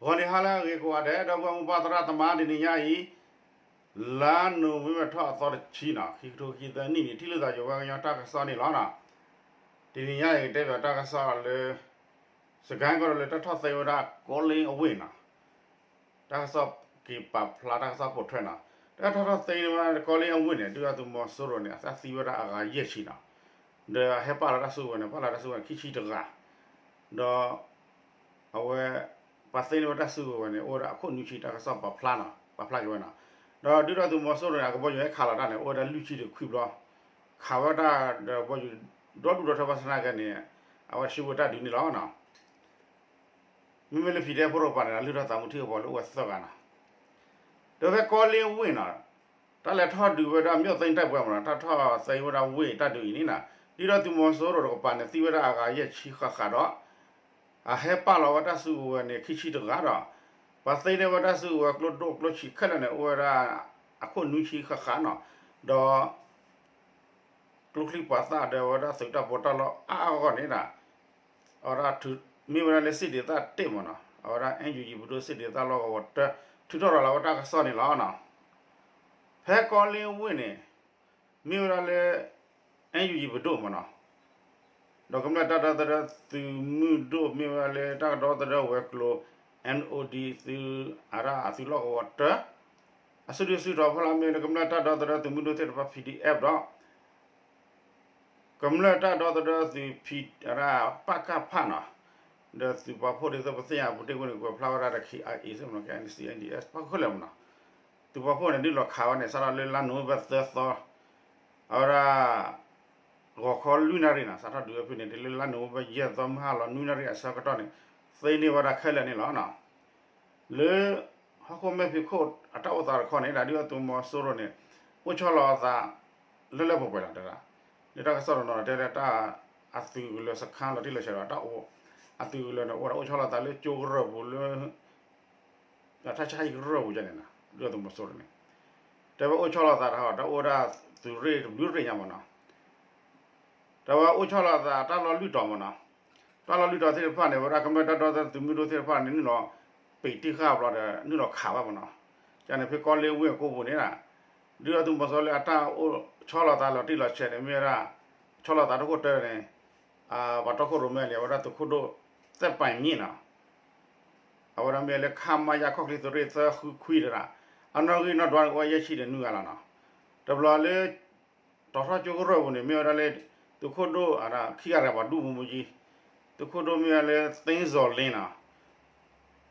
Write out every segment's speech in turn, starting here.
ဂီၤနံၤဟါလၢအဂ့ၤကိးဂၤဒဲး ဒီပုၢ်ဝဲၢ်မိၢ်ပၢ်သရၣ်သမါ တနံၤညါအံၤ လါနိၣ်ဝ့ဘၢၣ်ထီၣ်အသီတဆံနီၤ ခံကထိခံဆံသၢနံၣ်န့ၣ် ထံၣ်လိာ်သးယဝဲကညီတၢ်ကစီၣ်န့ၣ်လီၤနီၤ. တနံၤညါအံၤကတဲဘၣ်တၢ်ကစီၣ်လၢ စကဲကီၢ်ဒီးလၢတၢ်ထီၣ်သ့ဝဲဒၣ် ကီလ့အဝ့ၢ်နီၤ တၢ်ကစီၣ်က့ၤပာ်ဖျါတၢ်ကစီၣ်ပိာ်ထွဲနီၤ တၢ်ထီၣ်သ့န့ၢ်ဝဲကီလ့အဝ့ၢ်န့ၣ် ဒုၣ်ဒါသုးမီၤစိရိၤန့ၣ် အသးသံဝဲဒၣ်အဂၤယဲၢ်ဆံနီၤ ဒီးအဟဲပာ်လီၤတၢ်စုကဝဲၤန့ၣ် ပာ်လီၤတၢ်စုကဝဲၤန့ၣ် ခံဆံတဂၤ ဒီး အဝဲ ပှၤသ့န့ၢ်ဝဲတၢ်စုကဝဲၤန့ၣ် အိၣ်ဝဲဒၣ်အခိၣ်နွံဆံတၢ်ကစီၣ်ပာ်ဖျါနီၤ ပာ်ဖျါက့ၤဝဲနီၤ ဒီးဒုၣ်ဒါသုးမီၤစိရိၤန့ၣ် အကဘီယူၤဟဲခးလီၤတၢ်န့ၣ် အိၣ်ဝဲဒၣ်လွံၢ်ဆံဒီးခွံဘျီ ခးဝဲဒၣ်ဒီးဘီယူၤ ဒီဒူၣ်ဒီထၢဘၣ်ဆၣ်သနာ်က့န့ၣ် အဝဲဆှၢဝဲတၢ်ဒုးန့ၣ်လီၤနီၤ မ့မ့ၢ်လၢ PDF ဖိတကပၤန့ၣ် လုၢ်ထီၣ်သးမူထံကပီၤလၢအိၣ်ဝဲသၢဂၤနီၤ ဒီးဖဲကီလ့ဝ့ၢ်နီၤ တၢ်လဲၤထီၣ်ဒုးဝဲဒၣ် မြို့သိမ်းတိုက်ပွဲမ့ၢ်နီၤ တၢ်ထီၣ်သ့ဝဲဒၣ်ဝ့ၢ်တၢ်ဒုးအံၤန့ၣ်နီၤ ဒုၣ်ဒါသုးမီၤစိရိၤတကပၤန့ၣ် သံဝဲဒၣ်အဂၤယဲၢ်ဆံဃၣ်ဃၣ်ဒီး အဟဲပာ်လီၤဝဲတၢ်စုကဝဲၤန့ၣ် ခံဆံတဂၤဒီး ပှၤသ့န့ၢ်ဝဲတၢ်စုကဝဲၤကျိဒိၣ်ကျိဆံးခဲလၢာ်န့ၣ် အိၣ်ဝဲဒၣ် အခိၣ်နွံဆံဃၣ်ဃၣ်နီၤ ဒီး ကျိချံမျိာ်သၣ်ဒီးဝဲဒၣ်သုးတၢ်ပီးတၢ်လီအါအါဂီၢ်ဂီၢ်န့ၣ်ဒီး အဝဲဒၣ် မ့ၢ်ဝဲဒၣ်လၢစ့ၣ်ဒ့းသၣ်တ့ၢ်မ့ၢ်နီၤ အဝဲဒၣ် NUG ပဒိၣ်စ့ၣ်ဒ့းသၣ်လီၢ်ကဝီၤတၢ ထုးထီၣ်ရၤလီၤဝဲတၢ်ကစီၣ်န့ၣ်လီၤနီၤ ဖဲကီလ့ဝ့ၢ်န့ၣ် မ့ၢ်ဝဲဒၣ်လၢ NUG ပဒိၣ်မ့ၢ်နီၤ ဒီးကမျၢၢ်တၢ်ဒီသဒၢသုးမုၢ်ဒိၣ်မ့ၢ်ဝဲဒၣ်လၢတၢ်ကဒီသဒၢဝဲၤကျိၤ NOD သုး အဝဲဒၣ်အသုးလီၢ်ကဝီၤတၢ အစုဒုးစုထီၣ်ဖီလာ်မ့ၢ်လၢကမျၢၢ်တၢ်ဒီသဒၢသုးမုၢ်ဒိၣ်သ့ၣ်တဖၣ် PDF ဒီး ကမျၢၢ်တၢ်ဒီသဒၢသုး P အဝဲဒၣ် ပကဖနီၤ ဒီးသုးပာ်ဖှိၣ်ဒ်သိးပသ့ၣ်ညါပူၤတ့ၢ်ဝဲန့ၣ် ကွဲးဖျါဝဲဒၣ်ဒီး KIA စ့ၢ်မ့ၢ်နီၤ KNC NDS ပှၤခဲလၢာ်မ့ၢ်နီၤ သုးပာ်ဖှိၣ်န့ၣ် နုာ်လီၤခးဝဲန့ၣ် စးထီၣ်လၢလါနိၣ်ဝ့ဘၢၣ်သၢသီ အဝဲဒၣ် ဂီၤခီလွံၢ်နၣ်ရံၣ်နီၤ စးထီၣ်ဒုးဝဲဖဲန့ၣ် တုၤလၢလါနိၣ်ဝ့ဘၢၣ်ယဲၢ်သီမုၢ်ဟါလီၤနွံနၣ်ရံၣ်အဆၢကတီၢ်န့ၣ် သ့န့ၢ်ဝဲဒၣ်ခဲလၢာ်န့ၣ်လီၤနီၤ လၢ ဟီၣ်ခိၣ်မဲာ်ဖံးခိၣ်အတၢ်အိၣ်သးတခီန့ၣ် ဒုၣ်ဒါသုးမီၤစိရိၤန့ၣ် အိၣ်ဆီလီၤအသး လၢလၢပှဲၤပှဲၤလီၤတဲဒၣ် လၢတၢ်ကစီၣ်တနီၤတဲလၢတၢ် အသုးကလၢၤစခါလီၤတံၢ်လီၤဆဲးဒီးတၢ်အိၣ် အသုးကလၢၤန့ၣ် အိၣ်ဒၣ်အိၣ်ဆီလီၤသးလၢကၠိကရၢၢ်ပူၤလၢ တၢ်ဆါဟံၣ်ကရၢၢ်ပူၤယဲန့ၣ်နီၤ ဒုၣ်ဒါသုးမီၤစိရိၤန့ၣ် တဲဝဲအိၣ်ဆီလီၤသးတၢ် တၢ်အိၣ်ဝဲဒၣ်သုးရ့ၣ်တဘျုးရ့ၣ်ညါမ့ၢ်နီၤ တဲဝဲအိၣ်ဆီလီၤသးတၢ်လီၢ်လုၢ်တီၤမ့ၢ်နီၤ တၢ်လီၢ်လုၢ်တီၤသ့ၣ်တဖၣ်န့ၣ် ဝဲဒၣ်ကမျၢၢ်တၢ်ဒီသဒၢသုးမုၢ်ဒိၣ်သ့ၣ်တဖၣ်န့ၣ် နုာ်လီၤ ပံးတံၢ်ဃာ်ဘျီဒီး နုာ်လီၤခးဝဲမ့ၢ်နီၤ ကန့ၣ်ဖဲကီလ့ဝ့ၢ်အကိပူၤန့ၣ် ဒုၣ်ဒါသုးမီၤစိရိၤလၢအတၢ်အိၣ်ဆီလီၤသးလီၤတံၢ်လီၤဆဲးန့ၣ် မ့ၢ်ဝဲဒၣ် ဆီလီၤသးတခိၣ်တၢန့ၣ် ပှၤတီခိၣ်ရိၣ်မဲန့ၣ် အဝဲဒၣ်သုးခိၣ်ဒိၣ်သဲးပာ်မံနီၤ အဝဲဒၣ်မ့ၢ်လၢ ခမရ ခီၣ်ချ့သုးရ့ၣ်သၢဃုခွံတဂၤ အနီၣ်ဂံၢ်နီၣ်ဒွးန့ၣ်အိၣ်ဝဲယဲၢ်ဆံဒီးနွံဂၤလီၤနီၤ တဘျီလၢ တီၤထီၣ်ကၠိကရၢၢ်ပူၤန့ၣ် မ့ၢ်ဝဲဒၣ်လၢ သုးခိၣ်ဒိၣ်အဝဲဒၣ်ခံဂၤတဂၤပှၤဒူၣ်မူမူကံ သုးခိၣ်ဒိၣ်မ့ၢ်ဝဲလၢ သ့စီၤလ့နီၤ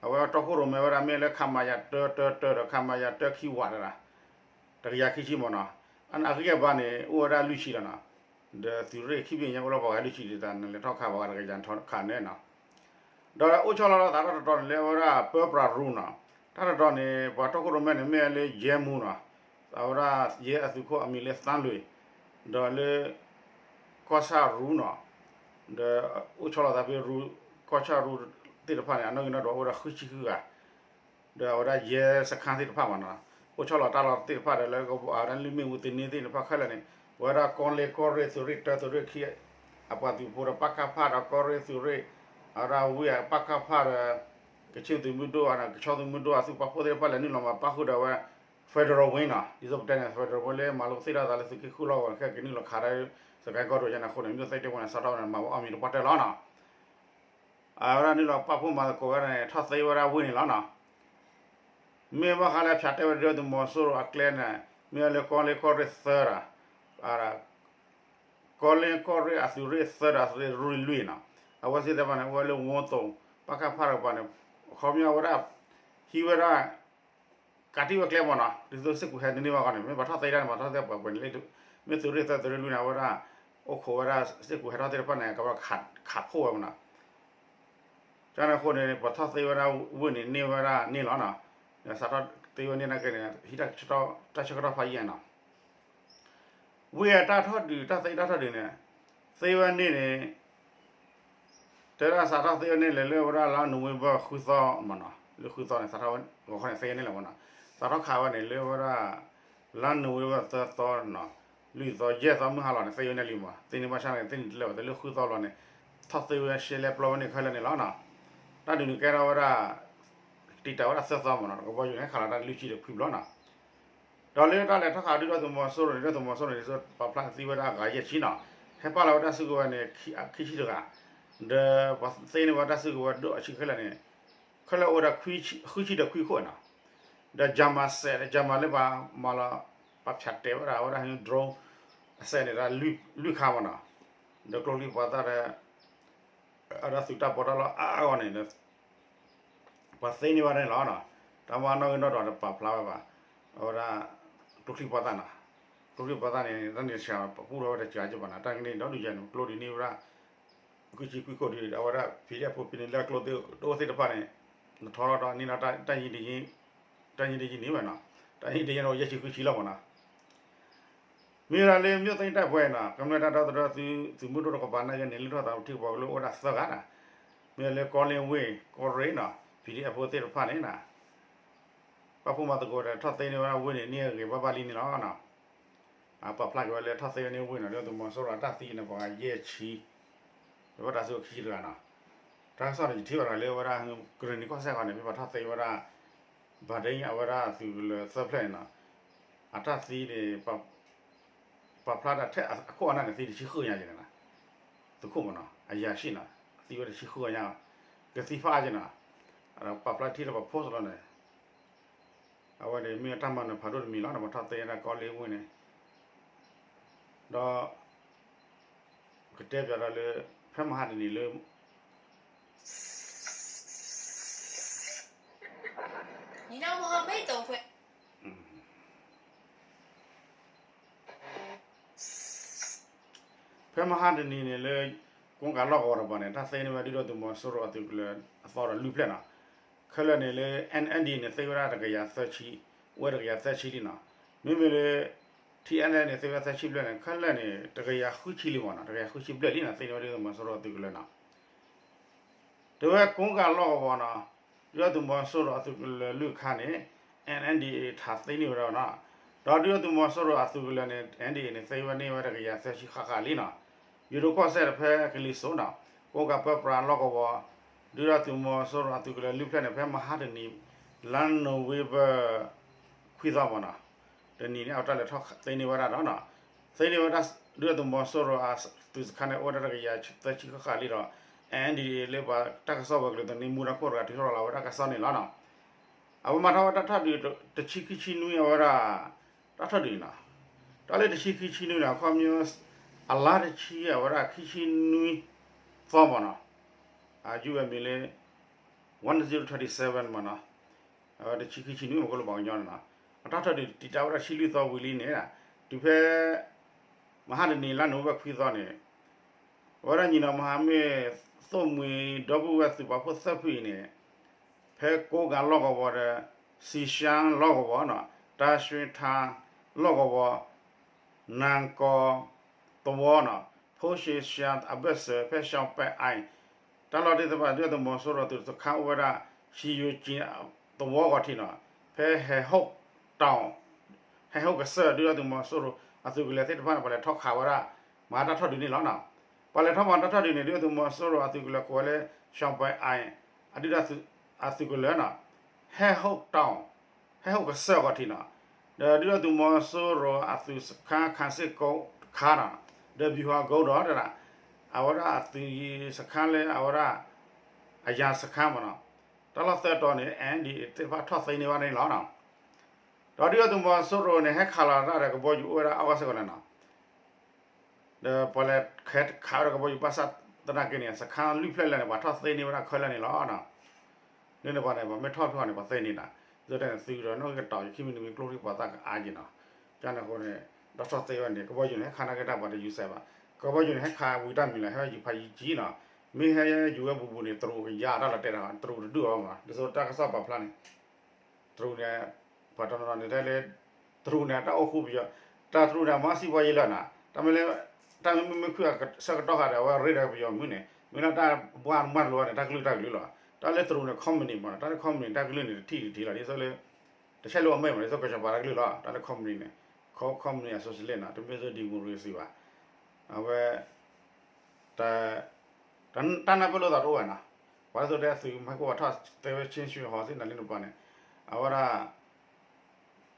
အဝဲတီခိၣ်ရိၣ်မဲဝဲဒၣ်မ့ၢ်လၢ ခမရ တၢတၢတၢဒီး ခမရ တၢခံဝးတဂၤ တကယၤခံဆံမ့ၢ်နီၤ အဂံၢ်အဘါန့ၣ် အိၣ်ဝဲဒၣ်လွံၢ်ဆံလီၤနီၤ ဒီးသုးရ့ၣ်ခံဘ့ၣ်ညါအိၣ်လၢပှၤဂၤလွံၢ်ဆံဒ်သိးန့ၣ် လဲၤထီၣ်ခးပှၤဂၤတကယၤခးန့ၣ်နီၤ ဒီးအိၣ်ဆီလီၤသးတၢ်တတီၤန့ၣ်လၢအဝဲဒၣ် ပၢပြးရူနီၤ တၢ်တတီၤန့ၣ် ပှၤတီခိၣ်ရိၣ်မဲန့ၣ် မ့ၢ်ဝဲလၢ ယဲမူနီၤ အဝဲဒၣ်ယဲအသုးခိၣ်အမံၤလၢ သန်းလွင် ဒီးလၢ ကီၢ်ဆၣ်ရူနီၤ ဒီးအိၣ်ဆီလီၤသးဖဲရူ ကီၢ်ဆၣ်ရူသ့ၣ်တဖၣ်န့ၣ် အနီၣ်ဂံၢ်နီၣ်ဒွးအိၣ်ဝဲဒၣ်ဃုဆံဃုဂၤ ဒီးအဝဲဒၣ်ယဲစခါသ့ၣ်တဖၣ်မ့ၢ်နီၤ အိၣ်ဆီလီၤတၢ်လီၢ်သ့ၣ်တဖၣ်ဒီးလၢ အဝဲဒၣ်လၢမ့ၣ်အူသန့သ့ၣ်တဖၣ်ခဲလၢာ်န့ၣ် ပဝဲဒၣ်ကီလ့ကီၢ်ရ့ၣ်သုးရ့ၣ်တၢသုးရ့ၣ်ခံ အပှၤသုးဖိဒီး ပကဖဒီးကီၢ်ရ့ၣ်သုးရ့ၣ် အဝဲဒၣ်ဝ့ၢ်အပကဖဒီး ကခ့ၣ်သုးမုၢ်ဒိၣ်အကဆီသုးမုၢ်ဒိၣ်အသုးပာ်ဖှိၣ်သ့ၣ်တဖၣ်လဲၤနုာ်လီၤမၤပၣ်ဃုာ်ဒီးဝဲ federal wing နီၤ ဒ်သိးပတဲန့ၣ် federal wing လၢမၤလိသ့ၣ်ထီၣ်သးလၢသုးက့ဃုလီၢ်ဂီၤခဲကနုာ်လီၤခးဒီး စကဲကီၢ်ဒိၣ်ယဲန့ၣ်အဃိန့ၣ် မ့ၢ်သ့ၣ်တဖၣ်န့ၣ် စးထီၣ်ဝဲန့ၣ် မၤဝဲအီၣ်မံၤတပှၢ်တၢၢ်လီၤနီၤ အဝဲဒၣ်နုာ်လီၤပာ်ဖှိၣ်မၤသကိးဝဲဒၣ်န့ၣ် ထီၣ်သ့ဝဲဒၣ်ဝ့ၢ်န့ၣ်လီၤနီၤ မ့ၢ်ဘၣ်ဃးလၢဖၠးတဲဝဲဒၣ်သုးမီၤစိရိၤအကျဲန့ၣ် မ့ၢ်ဝဲလၢကီလ့ကီၢ်ရ့ၣ်သၢဒီး ကီလ့ကီၢ်ရ့ၣ်အသုးရ့ၣ်သၢဒီးသုးရ့ၣ်လွံၢ်နီၤ အဝဲသ့ၣ်တဖၣ်န့ၣ် အိၣ်ဝဲလၢဝီသိး ပကဖတကပၤန့ၣ် ခီပညီဝဲဒၣ် ဟံးဝဲဒၣ် ကးတံၢ်ဝဲကျဲမ့ၢ်နီၤ ဒ်သိးစ့ၢ်ကီးဟဲတန့ၢ်ဘၣ်ဃီန့ၣ် မ့ၢ်ပှၤထီၣ်သ့ဒၣ်န့ၣ် ပှၤထီၣ်သ့ပှဲၤပှဲၤန့ၣ်လၢ မ့ၢ်သုးရ့ၣ်သၢသုးရ့ၣ်လွံၢ်န့ၣ် အဝဲဒၣ် အိၣ်ခိးဝဲဒၣ်စ့ၢ်ကီးဟဲထီၣ်သ့ၣ်တဖၣ်န့ၣ် ကဘၣ်ခးဖှိၣ်ဝဲမ့ၢ်နီၤ ကန့ၣ်အဃိန့ၣ် ပှၤထီၣ်သ့ဝဲဒၣ်ဝ့ၢ်န့ၣ်န့ၢ်ဝဲဒၣ်န့ၣ်လီၤနီၤ စးထီၣ်သ့ဝဲန့ၣ်နာ်က့န့ၣ် ဟံးတၢ်ဆၢကတီၢ်ဖးယံာ်နီၤ ဝ့ၢ်အတၢ်ထီၣ်ဒုး တၢ်သ့တၢ်ထီၣ်ဒုးန့ၣ် သ့ဝဲန့ၣ်န့ၣ် တဲဒၣ်စးထီၣ်သ့ဝဲန့ၣ်လဲၣ်လၢဝဲဒၣ်လါနိၣ်ဝ့ဘၢၣ်ဃုသီမ့ၢ်နီၤ လၢဃုသီန့ၣ် စးထီၣ်ဝဲဂီၤခီန့ၣ်သ့န့ၣ်လီၤမ့ၢ်နီၤ စးထီၣ်ခးဝဲန့ၣ်လၢဝဲဒၣ် လါနိၣ်ဝ့ဘၢၣ်သၢသီနီၤ လွံၢ်သီယဲၢ်သီမုၢ်ဟါလီၤန့ၣ် သ့ဝဲန့ၣ်လံမ့ၢ် သ့န့ၢ်ဘၣ်ဆၣ်န့ၣ် သ့န့ၢ်တလၢာ်ဝဲတလၢဃုသီလီၤန့ၣ် ထီၣ်သ့ဝဲရှဲလဲပျီဝဲန့ၣ်ခဲလၢာ်န့ၣ်လီၤနီၤ တၢ်ဒုးန့ၣ်ကဲထီၣ်ဝဲဒၣ် တံာ်တာ်ဝဲဒၣ်သၢသီမ့ၢ်နီၤ, ကဘီယူၤန့ၣ် ဟဲခးလီၤတၢ်လွံၢ်ဆံဒီးခွံဘျီနီၤ. ဒီးလၢတၢ်လဲၤထီၣ်ခးဒုၣ်ဒါသုးမီၤစိရိၤန့ၣ် ဒုၣ်ဒါသုးမီၤစိရိၤန့ၣ် ပာ်ဖျါသံဝဲဒၣ်ဂၤယဲၢ်ဆံနီၤ, ဟဲပာ်လီၤဝဲတၢ်စုကဝဲၤန့ၣ် ခံဆံတဂၤ, ဒီးပှၤသ့န့ၢ်ဝဲတၢ်စုကဝဲၤဒိၣ်အဆံခဲလၢာ်န့ၣ် ခဲလၢာ်အိၣ်ဝဲဒၣ် ဃုဆံဒီးခွံခိၣ်နီၤ. ဒီး Jammer စဲး Jammer လၢပှၤမၤလီၤ ပှၤဖၠးတဲာ်ဝဲဒၣ် အဝဲဒၣ် drone အစဲးန့ၣ် လွံၢ်ခါမ့ၢ်နီၤ, ဒီးကျိချံပှၤသၣ်ဒီး အဝဲဒၣ်သုးတၢ်ပီးတၢ်လီအါအါဂီၢ်န့ၣ် ပှၤသ့န့ၢ်ဝဲဒၣ်န့ၣ်လီၤ. တၢ်မၤနီၣ်ဂံၢ်နီၣ်ဒွးတပာ်ဖျါဝဲဘၣ်, အဝဲဒၣ် ကျိချံပှၤသၣ်နီၤ, ကျိချံပှၤသၣ်န့ၣ် တၢ်န့ၣ်ဆှၢပူထီၣ်ဝဲတစှၤကဘၣ်နီၤ, တၢ်န့ၣ်ဒီဒုးယဲၢ်န့ၣ် ကျိဒ်န့ၢ်ဝဲဒၣ် ဃုဆံခွံခိၣ်ဒီး အဝဲဒၣ် PDF ဖိဖဲန့ၣ်လၢကျိသ့ၣ်တအိၣ်သ့ၣ်တဖၣ်န့ၣ် နထီထီၣ်ဒီးန့ၢ်ဒီး တၢ်ယံၤတယံၤန့ၣ်ဝဲနီၤ, တၢ်ယံၤတယံၤန့ၣ်အိၣ်ယဲၢ်ဆံဃုဆံလီၤမ့ၢ်နီၤ. မ့ၢ်ဝဲဒၣ်လၢ မြို့သိမ်းတိုက်ပွဲနီၤ, ကမျၢၢ်တၢ်ဒီသဒၢသုးမုၢ်ဒိၣ်တကပၤနာ်က့န့ၣ် လုၢ်ထီၣ်သးထံကပီၤကလုာ်အိၣ်ဝဲဒၣ်သၢဂၤနီၤ, မ့ၢ်ဝဲလၢကီလ့ဝ့ၢ် ကီရ့ၣ်နီၤ PDF ဖိသ့ၣ်တဖၣ်န့ၣ်နီၤ ပာ်ဖှိၣ်မၤသကိးဒီးထီၣ်သ့န့ၢ်ဝဲဒၣ်ဝ့ၢ်န့ၣ် န့ၢ်အဂ့ၤဘၣ်ဘၣ်လံန့ၣ်လီၤ. ပာ်ဖျါက့ၤဝဲလၢထီၣ်သ့ဝဲန့ၢ်ဝ့ၢ်နီၤ, ဒုၣ်ဒါသုးမီၤစိရိၤအတၢ်သံန့ၣ် ပှၤဂၤယဲၢ်ဆံ, ဒီးပတၢ်စုခံဆံတဂၤနီၤ. တၢ်ကစီၣ်န့ၣ် ယထံၣ်ဘၣ်ဒီးလၢအဝဲဒၣ် ကရ့ၣ်နံၤကီၢ်စဲၣ်ဃီန့ၣ် ဖဲပှၤထီၣ်သ့ဝဲဒၣ် ဘၣ်ဒ့အဝဲဒၣ်အသုးကလၢၤသၢဖျၢၣ်န့ၣ်နီၤ, အတၢ်သံန့ၣ် ပာ်ဖျါဒၣ်ထဲအခိၣ်အနၢ်န့ၣ် သံတဆံဃုကညါက့ၤန့ၣ်နီၤ, သုးခိၣ်မ့ၢ်နီၤ အယၤၡံၣ်နီၤ, သံဝဲတဆံဃုကညါ, ကသံဖးအါက့ၤနီၤ, ဒီးပာ်ဖျါထံၣ်ဒီးပှၤ post လီၤန့ၣ်, အဝဲန့ၣ်မ့ၢ်တၢ်မၤနၢၤဖးဒိၣ်တမံၤလီၤ, ပှၤထီၣ်သ့ဝဲဒၣ်ကီလ့ဝ့ၢ်န့ၣ်, ဒီး ကတဲပၠးဒီးလၢ ဖဲမဟါတနံၤလၢ ဖဲမဟါတနံၤန့ၣ်လၢ ကိးကၤလီၢ်ကဝီၤတပၤန့ၣ် တၢ်သ့န့ၢ်ဝဲဒၣ်ဒုၣ်ဒါသုးမီၤစိရိၤအသုးကလၢၤအသီဒီးလွံၢ်ဖျၢၣ်နီၤ, ခဲလၢာ်န့ၣ်လၢ NND န့ၣ် သ့ဝဲဒၣ်တကယၤသၢဆံ, အိၣ်ဝဲတကယၤသၢဆံလံနီၤ, မ့မ့ၢ်လၢ TNLA န့ၣ် သ့ဝဲသၢဆံဘျဲၣ်န့ၣ် ခဲလၢာ်န့ၣ် တကယၤဃုဆံလံမ့ၢ်နီၤ, တကယၤဃုဆံဘျဲၣ်လံနီၤ, သ့န့ၢ်ဝဲဒၣ်ဒုၣ်ဒါသုးမီၤစိရိၤအသုးကလၢၤနီၤ. တဲဝဲကိးကၤလီၢ်ကဝီၤနီၤ, ဒုၣ်ဒါသုးမီၤစိရိၤအသုးကလၢၤလွံၢ်ခါန့ၣ် NNDA ထးသ့န့ၢ်ဝဲဒၣ်နီၤ, ဒီးဒုၣ်ဒါသုးမီၤစိရိၤအသုးကလၢၤန့ၣ် NNDA န့ၣ် သ့ဝဲန့ၢ်ဝဲတကယၤသၢဆံဃၣ်ဃၣ်လံနီၤ, ယိၤဒိၣ်ကီၢ်စဲၣ်တဖဲကလံၤစိးနီၤ, ကိးကၤပၢပြးလီၢ်ကဝီၤ, ဒုၣ်ဒါသုးမီၤစိရိၤအသုးကလၢၤလွံၢ်ဖျၢၣ်န့ၣ် ဖဲမဟါတနံၤ လါနိၣ်ဝ့ဘၢၣ် ခွံသီမ့ၢ်နီၤ, တနံၤန့ၣ် အဝဲတၢ်လဲၤထီၣ်သ့န့ၢ်ဝဲဒၣ်ဒီးနီၤ, သ့န့ၢ်ဝဲဒၣ် ဒုၣ်ဒါသုးမီၤစိရိၤအသုးစခါန့ၣ် အိၣ်ဝဲဒၣ်တကယၤသၢဆံဃၣ်ဃၣ်လံဒီး NNDA လၢပှၤတၢ်ကစီၣ်ဝဲၤကျိၤသန့မူတၢ်ခိၣ်တဂၤ ထုးထီၣ်လီၤဝဲဒၣ်တၢ်ကစီၣ်န့ၣ်လီၤနီၤ. အဝဲမၤထီၣ်ဝဲတၢ်ထီၣ်ဒုးတဆံခံဆံနွံအဝဲဒၣ် တၢ်ထီၣ်ဒုးနီၤ, တၢ်လၢတဆံခံဆံနွံန့ၣ် အခီပညီ အလါတဆံအဝဲဒၣ်ခံဆံနွံသီမ့ၢ်နီၤ, အယူၢ်ဝဲမံၤလၢ one zero twenty seven မ့ၢ်နီၤ, အဝဲတဆံခံဆံနွံမ့ၢ်ကလိၣ်ပှၤကညီန့ၣ်နီၤ, အတၢ်ထီၣ်ဒုးတံာ်တာ်ဝဲဒၣ်ဆံလွံၢ်သီဝံၤလံန့ၣ်, တုၤဖဲ မဟါတနံၤလါနိၣ်ဝ့ဘၢၣ်ခွံသီန့ၣ် အဝဲဒၣ်ညီနီၤမဟါမ့ၢ် သိၣ်မှံၤဒီပုၢ်ဝဲၢ်သုးပာ်ဖှိၣ်သၢဖုအံၤန့ၣ် ဖဲကိးကၤလီၢ်ကဝီၤဒီး စံၡါလီၢ်ကဝီၤနီၤ, တၢ်ရွှ့ထါလီၢ်ကဝီၤ, နၢ်ကီၤသဝီနီၤ, ဖိၣ်ရှ့ၡါအဘၢၣ်စၢၤ ဖဲရှီပဲအံၤ တၢ်လီၢ်သ့ၣ်တဖၣ် ဒုၣ်ဒါသုးမီၤစိရိၤအသုးစခါအိၣ်ဝဲဒၣ် ရှံယိၤကၠံသဝီဂီၤထံးနီၤ, ဖဲဟဲဟိၣ်တီၤ ဟဲဟိၣ်ကစၢၢ် ဒုၣ်ဒါသုးမီၤစိရိၤအသုးကလၢၤသ့ၣ်တဖၣ်န့ၣ် ပှၤလဲၤထီၣ်ခးဝဲဒၣ် မၤတၢ်ထီၣ်ဒုးန့ၣ်လီၤနီၤ. ပှၤလဲၤထီၣ်မၤတၢ်ထီၣ်ဒုးန့ၣ် ဒုၣ်ဒါသုးမီၤစိရိၤအသုးကလၢၤကိးဝဲလၢ ရှီပဲအံၤ အဒုၣ်ဒါသုး အသုးကလၢၤနီၤ, ဟဲဟိၣ်တီၤ ဟဲဟိၣ်ကစၢၢ်ဂီၤထံးနီၤ, ဒီးဒုၣ်ဒါသုးမီၤစိရိၤအသုးစခါ ခးစ့ၣ်ကိးတခါနီၤ, ဒီးဘံၣ်ဟူၤကိဒီး အဝဲဒၣ်အသုးစခါလၢအဝဲဒၣ် အယၤစခါမ့ၢ်နီၤ, တၢ်လီၢ်သၢတီၤန့ၣ် NDAA သ့ၣ်တဖၣ်ထီၣ်သ့န့ၢ်ဝဲန့ၣ်လီၤနီၤ. ဒီးဒုၣ်ဒါသုးမီၤစိရိၤန့ၣ် ဟဲခးလီၤတၢ်ဒီးကဘီယူၤအိၣ်ဝဲဒၣ်အီကူးစ့ၢ်ကီးန့ၣ်နီၤ, ဒီးပှၤလဲၤခဲခးဝဲဒၣ်ကဘီယူၤဘၣ်ဆၣ်သနာ်က့န့ၣ် စခါလွံၢ်ဖျၢၣ်လၢာ်န့ၣ် ပှၤထီၣ်သ့န့ၢ်ဝဲဒၣ်ခဲလၢာ်န့ၣ်လီၤနီၤ. လၢန့ၣ်ပှၤန့ၣ် ပှၤမ့ၢ်ထီၣ်ဖျၢၣ်န့ၣ် ပှၤသ့န့ၢ်နီၤ, ဒ်န့ၣ်သုးဒီးနီၣ်ဂံၢ်ကတီၤ ယခံမံၤတမံၤကျိချံပှၤသၣ်ကအါက့ၤနီၤ, ကန့ၣ်အဃိန့ၣ် ဒီးထီၣ်သ့ဝဲန့ၣ် ကဘီယူၤန့ၣ် ဟဲခးနာ်က့တၢ်ပှၤတယူၤစဲးဘၣ်, ကဘီယူၤန့ၣ် ဟဲခးဝံၤတၢ်မံၤလီၤ ဟဲယူၤဖးယံၤကံနီၤ, မ့ၢ်ဟဲယူၤဝဲဘူးဘူးန့ၣ် တရူးကယါတၢ်လီၤတဲာ်တၢ် တရူးတဒူၣ်အီၤမး ဒ်သိးတၢ်ကစီၣ်ပာ်ဖျါန့ၣ် တရူးန့ၣ် ပှၤတနီၤနီၤန့ၣ် တဲလၢ တရူးန့ၣ် တၢ်အိၣ်ဃူပယီၤ, တၢ်တရူးန့ၣ် အမၤစံးပှၤယံၤလၢာ်နီၤ, တၢ်မ့ၢ်လၢ တၢ်မ့ၢ်မ့ၢ်မ့ၢ်ခုၣ်အဆၢကတီၢ်ဃာ်ဒီး အဝဲရ့ဒီးပယီၤမုၢ်န့ၣ် မ့ၢ်လၢတၢ်ဘှါမၤတလိၤဘၣ်န့ၣ် တၢ်ကလုၢ်တၢ်ကလုၢ်လီၤ. တၢ်လၢတရူးန့ၣ် ခီမနံၤမ့ၢ်နီၤ, တၢ်လၢခီမနံၤတၢ်ကလုၢ်န့ၣ် တထံၣ်တထံၣ်လီၤ ဒ်သိးလၢ တဆဲးလၢအမဲၢ်မ့ၢ် ဒ်သိးကစီၤပၤတၢ်ကလုၢ်လီၤ, တၢ်လၢခီမနံၤန့ၣ် ခီမနံၤအ socialist နီၤ, တမ့ၢ်သိး democracy ဘၣ်. အဝဲ တၢ်နၢ်ပၢၢ်လိာ်သးတအိၣ်ဘၣ်နီၤ, ပှၤလၢသိးတဲသုးမၤကိၢ်ဘၣ်ထီၣ်သဲဝဲ ချင်းရွှေဟော် သ့ၣ်နၤလၢနပၤန့ၣ် အဝဲဒၣ်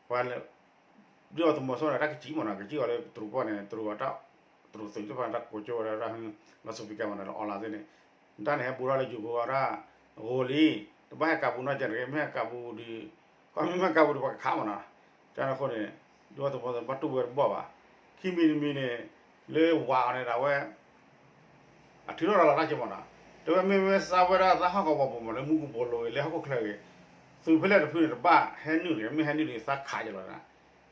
ပှၤလၢ ဒုၣ်ဒါသုးမီၤစိရိၤန့ၣ် တၢ်ကစံၣ်မ့ၢ်နီၤ ကစံၣ်အီၤလၢတရူးကီၢ်န့ၣ် တရူးအတၢ် တရူးသုးသ့ၣ်တဖၣ်န့ၣ် တၢ်ကိးကၠိဝဲဒၣ် လီၤစပံးကဲမ့ၢ်နီၤ လၢအီလါသ့ၣ်န့ၣ် တၢ်န့ၣ်ဟဲဘူးထီၣ်လၢယိၤကိးဝဲဒၣ် ဂိၤလံ, တဘၣ်ဟဲကးဘူးနီတဂၤတဂ့ၤ မ့ၢ်ဟဲကးဘူးဒီး ခီမ့ၢ်မ့ၢ်ကးဘူးဒီးပှၤကခးမ့ၢ်နီၤ, ကန့ၣ်အဃိန့ၣ် ဒုၣ်ဒါသုးမီၤစိရိၤဘၣ်တူၢ်ဝဲတဘီၣ်ဘၣ်, ခံမံၤတမံၤန့ၣ် လၢဝၤအီၤန့ၣ်ဒၣ်ဝဲ အထုးထီၣ်ရၤလီၤတၢ်က့ၤမ့ၢ်နီၤ, တဲဝဲမ့ၢ်ဝဲစးဝဲဒၣ်သးဟီၣ်ကဝီၤပူၤမ့ၢ်လၢမူကပိာ်လိၤဂ့ၤ လၢဟီၣ်ခိၣ်ချၢဂ့ၤ, သုးဖဲလဲၣ်တဖုန့ၣ် တဘၣ်ဟဲနုာ်တဂ့ၤ, မ့ၢ်ဟဲနုာ်ဒီးသးခးက့ၤလီၤ,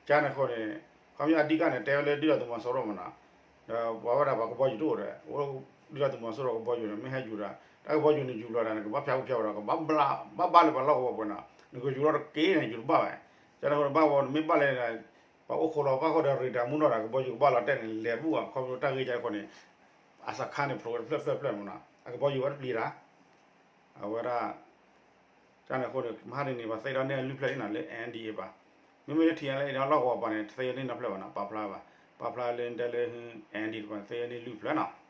ကန့ၣ်အဃိန့ၣ် ခီမ့ၢ်အဓိကန့ၣ် တဲဝဲလၢဒုၣ်ဒါသုးမီၤစိရိၤမ့ၢ်နီၤ, ဒီးပှၤဝဲဒၣ်ပှၤကဘီယူၤတအိၣ်ဒီး ဒုၣ်ဒါသုးမီၤစိရိၤကဘီယူၤန့ၣ် မ့ၢ်ဟဲယူၤဒီး တၢ်ကဘီယူၤန့ၣ်ယူၤလီၤဒီး နကဘၣ်ဖၠးအူဖၠးဝဲဒီး ကဘၣ်ဘၣ်လၢပှၤလီၢ်ကဝီၤပူၤနီၤ, နကယူၤလီၤတက့ၢ်န့ၣ် ယူၤတဘၣ်ဝဲ, ကန့ၣ်အဃိန့ၣ် ဘၣ်ဝဲနမ့ၢ်ဘၣ်လၢ ပှၤအိၣ်ခိးလီၤဘၣ်ဃိဒီး ရ့ဒါမူနီၢ်ဒီး ကဘီယူၤကဘၣ်လီၤတဲာ်န့ၣ် လဲၤဘူၣ်ဘၣ် ခီဖျိတၢ်ဂ့ၢ်ကန့ၣ်အဃိန့ၣ် အစခါန့ၣ် ဖျိးဝဲတဖျၢၣ်ဖျၢၣ်ဖျၢၣ်မ့ၢ်နီၤ, အကဘီယူၤဝဲတပျံၤတၢ်, အဝဲဒၣ် ကန့ၣ်အဃိန့ၣ် မဟါတနံၤန့ၣ် ပှၤသ့ဒီးန့ၢ်လွံၢ်ဖျၢၣ်လံနီၤ လၢ N D A ဘၣ်, မ့မ့ၢ်လၢ T N L A န့ၣ် လီၢ်ကဝီၤပၤန့ၣ် တသ့န့ၢ်နီတဖျၢၣ်ဘၣ်နီၤ, ပာ်ဖျါဘၣ်, ပာ်ဖျါလၢတဲလၢ N D A တပၤန့ၣ် သ့န့ၢ်လွံၢ်ဖျၢၣ်နီၤ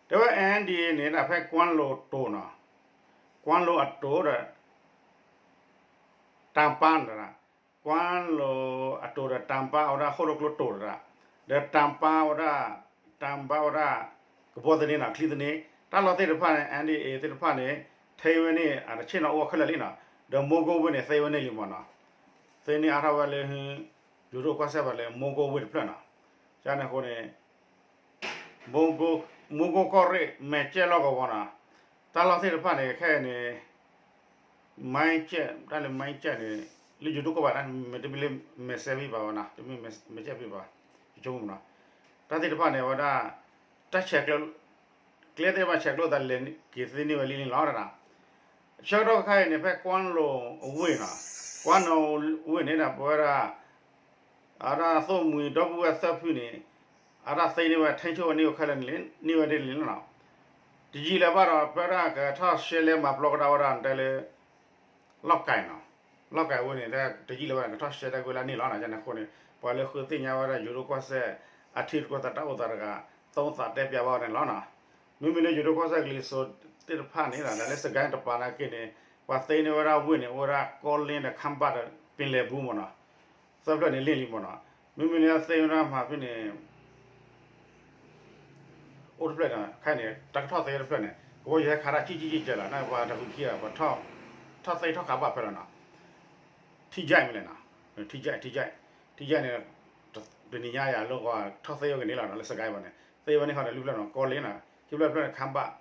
တဲဝဲ N D A န့ၣ် ဒၣ်ဖဲကွၢ်လိၤတိၤနီၤ, ကွၢ်လိၤအတိၤဒီး တၢ်ပၢ်န့ၣ်, ကွၢ်လိၤအတိၤဒီးတၢ်ပၢ်ဝဲဒၣ် ဟီၣ်ခိၣ်ကျိတိၤတဒၣ်, ဒီးတၢ်ပၢ်ဝဲဒၣ်, တၢ်ပၢ်ဝဲဒၣ် ကဘီသန့နီၤ ချံသန့, တၢ်လီၢ်သ့ၣ်တဖၣ်န့ၣ် N D A သ့ၣ်တဖၣ်န့ၣ် ထဲဝဲန့ၣ် အတဆ့ၣ်နီၤအိၣ်ခဲလၢာ်လံနီၤ, ဒီးမိၢ်ကိၢ်ဝ့ၢ်န့ၣ် သ့ဝဲန့ၣ်လံမ့ၢ်နီၤ, သ့န့ၢ်အါထီၣ်ဝဲလၢ ယိၤဒိၣ်ကီၢ်စဲၣ်ဘၣ်လၢမိၢ်ကိၢ်ဝ့ၢ်တဖျၢၣ်နီၤ, ကန့ၣ်အဃိန့ၣ် မိၢ်ကိၢ်ကီၢ်ရ့ၣ် မဲာ်ကဲလီၢ်ကဝီၤနီၤ, တၢ်လီၢ်သ့ၣ်တဖၣ်န့ၣ် ခဲအံၤန့ၣ် မ့ၢ်ကဲ တၢ်လၢမ့ၢ်ကဲန့ၣ် လၢယိၤဒိၣ်ကီၢ်ဘၣ်န့ၣ် မ့ၢ်တမ့ၢ်လၢမဲာ်စဲဖံဘၣ်ဝဲနီၤ, တမ့ၢ်မဲာ်စဲဖံဘၣ်, ယဆိကမိၣ်နီၤ, တၢ်သ့ၣ်တဖၣ်န့ၣ် အဝဲဒၣ် တၢ်ဆဲးကျိး ကျဲသ့ၣ်တဖၣ်ဆဲးကျိးသးလဲၤက့ၤသ့န့ၢ်ဝဲလံန့ၣ်လီၤ. ဆၢကတီၢ်ခါအံၤန့ၣ် ဖဲကွၢ်လိၤအဝ့ၢ်နီၤ, ကွၢ်လိၤအဝ့ၢ်န့ၣ်ဒီး ပဝဲဒၣ် အဝဲဒၣ်သိၣ်မှံၤဒီပုၢ်ဝဲၢ်သၢဖုန့ၣ် အဝဲဒၣ်သ့န့ၢ်ဝဲ ထိန်းချုပ်ဝဲန့ၢ်ဝဲခဲလၢာ်န့ၣ်လံ, န့ၢ်ဝဲဒ်န့ၣ်လံနီၤ, တယံာ်လၢၤဘၣ်ဒီး ပဝဲဒၣ်ကထီၣ်ရှဲလဲမၤပျီကဒါဝဲဒၣ်တဲလၢ လီၢ်ကၤနီၤ, လီၢ်ကၤဝ့ၢ်န့ၣ် တယံာ်လၢၤဘၣ်န့ၣ် ကထီၣ်ရှဲတဲကွံာ်လၢန့ၣ်လီၤနီၤ, ကန့ၣ်အဃိန့ၣ် ပှၤလၢဃုသ့ၣ်ညါဝဲဒၣ်ယိၤဒိၣ်ကီၢ်စဲၣ် အထံရူၢ်ကီၢ်သဲးတၢ်အိၣ်သးတဂၤ သီသးတဲပျးဘၣ်ဝဲန့ၣ်လီၤနီၤ, မ့မ့ၢ်လၢယိၤဒိၣ်ကီၢ်စဲၣ်ကလံၤစိးသ့ၣ်တဖၣ်န့ၣ်ဒီး လၢစကဲတပၤနာ်က့န့ၣ် ပှၤသ့န့ၢ်ဝဲဒၣ်ဝ့ၢ်န့ၣ် အိၣ်ဝဲဒၣ်ကီလ့ဒီး ခမ်းဘၣ်ဒီး ပ့ၤလဲၤဘူးမ့ၢ်နီၤ, သၢဖျၢၣ်န့ၣ်လ့ၣ်လံမ့ၢ်နီၤ, မ့မ့ၢ်လၢသ့ဝဲဒၣ်မၤဖဲန့ၣ် အိၣ်တဖျၢၣ်န့ၣ် ခဲအံၤန့ၣ် တၢ်ကထီၣ်သ့ဝဲတဖျၢၣ်န့ၣ် ကဘီယူၤဟဲခးတၢ်ကံၣ်ကံၣ်ကံၣ်ကဲလီၤ န့ၣ်ပှၤတၢ်ဃုခံဂၤ ပှၤထီၣ်သ့ထီၣ်ခးဘၣ်ဖဲလီၤနီၤ, ထံကၠဲးမ့ၢ်လဲၣ်နီၤ, ထံကၠဲး ထံကၠဲး ထံကၠဲးန့ၣ် တနံၤညါယၤလၢဂီၤထီၣ်သ့ဝဲကန့ၣ်လီၤနီၤ လၢစကဲပၤန့ၣ် သ့ဝဲန့ၣ်ဃီဒီးလွံၢ်ဖျၢၣ်နီၤ ကီလ့နီၤ ခံဖျၢၣ်တဖျၢၣ်န့ၣ် ခမ်းဘၣ်